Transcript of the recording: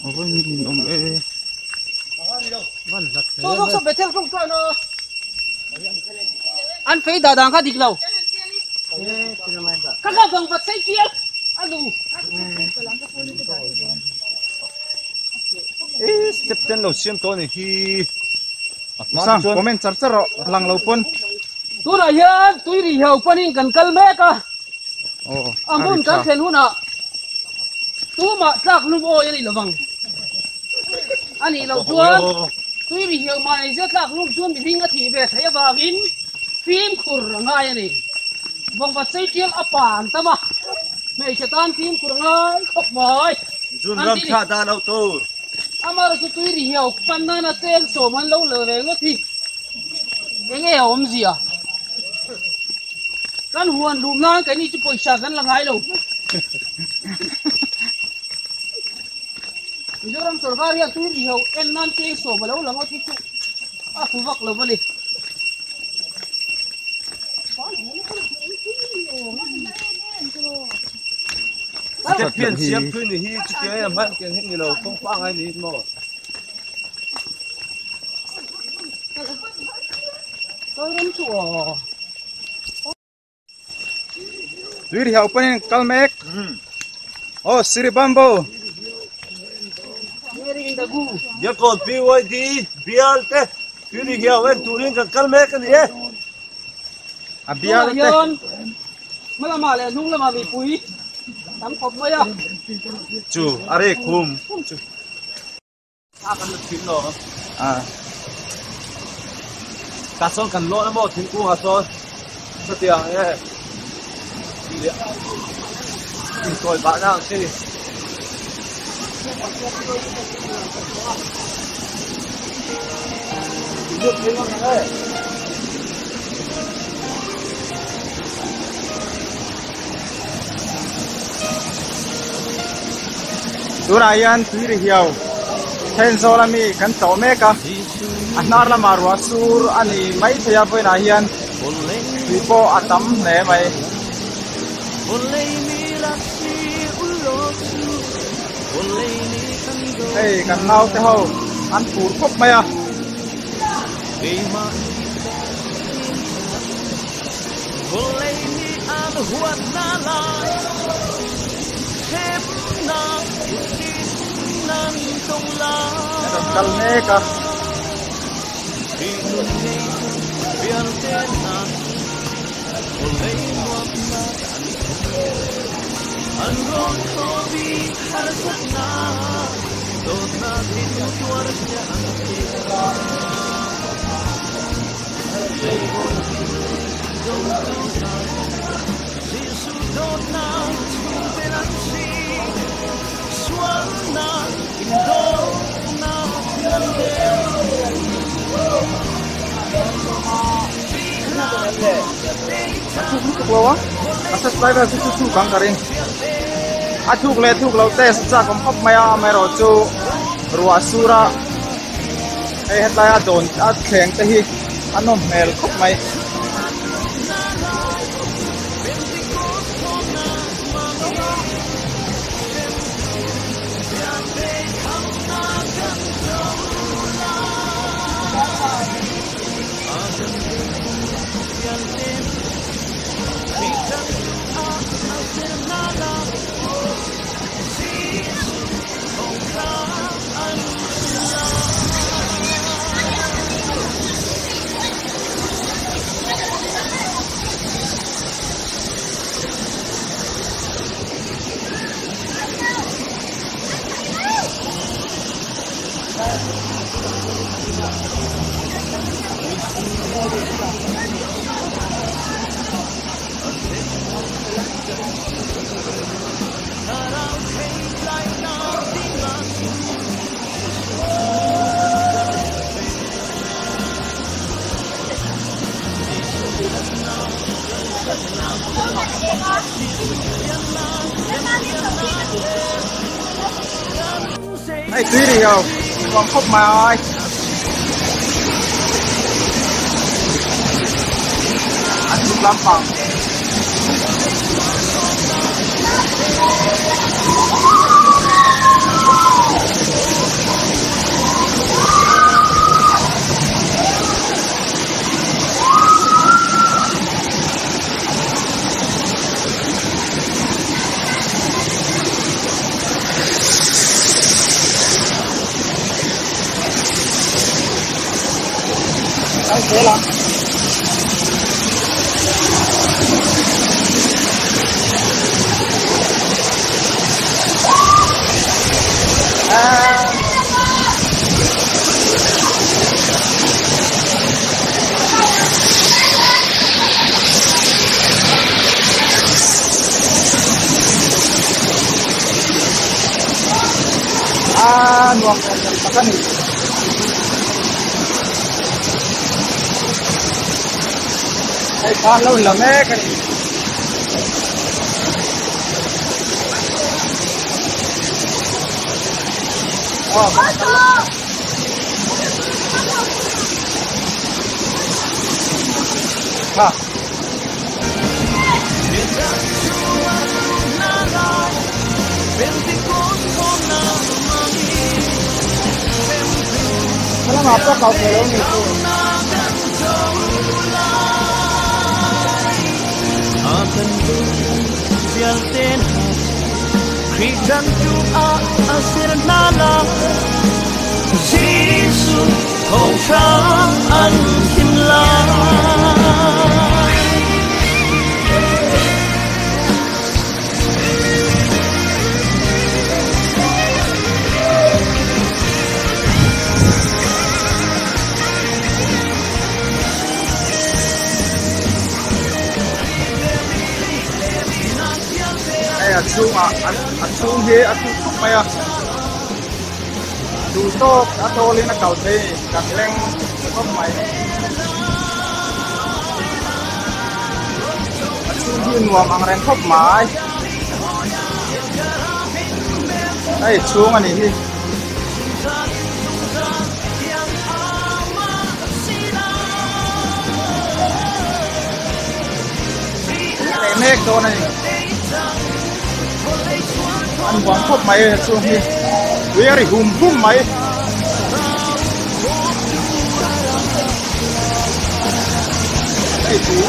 A va ninawm e. An fei dah dan kha dik lo. Ka kha bang vat sei kial a lu. E step ten lo siam tawh ni hi. Sang comment char char rawh lang lo pawn. Tunah hian tui ri hiau panin kan kal mek a. A hmun kan thlen hunah tumah tlak hlum awi a nih lovang. A nih loh chuan tui ri hiau mah nei zia tlak hlum chuan mihring a thih ve theih avangin fimkhur a ngai a ni. Vawngva chei tial a pa an tam a, hmeichhe tan fimkhur a ngai khawp mai. Zun ram thlah dah loh tur. Amaherawhchu chu tui ri hiau pan nana cheng sawm an lo la ve ngawt hi enge a awmzia? Kan huan luh nan keini chu pawisa kan la ngai lo. Mizoram sorkar hian tui ri ho en nan cheng sawm a lo lang awt hi chu a fu vak lo a ni. Step hian siam thui ni hi chutiang em hman tiang hi ni lo kawng pangai ni maw. Tui ri hau panin kal mek. Oh, Siri Bambo. Yakon PYD bial te tui ri hiau en turin kan kal mek ani e. A bial te. Hmalama leh hnung lama mipui tam khawp mai a. Chu, a rek khum chu. A kan la thin lo. A. Ta chuan kan lawn emaw thingkung ah chuan chutiang nge tih leh insawi bahna ang chi. Inlut thei ngam ang e. Tunah hian tui ri hiau Thenzawl ami kan tlawh mek a, a hnar lamah ruah sur a ni mai thei a vawiinah hian tui pawh a tam hle mai. Hei kan naute ho an phur khawp mai a. An kal mek a. A thuk lutuk lo a, a subscriber chu chu thuk ang ka ring. A thuk leh thuk lo test chak awm khawp mai a, amaherawhchu ruah sur a. Hei hetlai a dawn a thleng te hi a nawm hmel khawp mai. Hei tui ri ho nuam khawp mai a chhuk lampang. nuam em em tak a ni. Hei khan lo la mek a ni. Ha. Lamah pawh kal thei lo ni chu. Hei a chhungah a chhung hi a thuk khawp mai a duh tawk a tawlin a kal thei a ni kan leng khawp mai. A chhung hi nuam ang reng khawp mai. Hei chhung a nih hi. Leh mek dawn a ni. A nuam khawp mai a chhung hi. Tui a ri hum hum mai. Hei tui.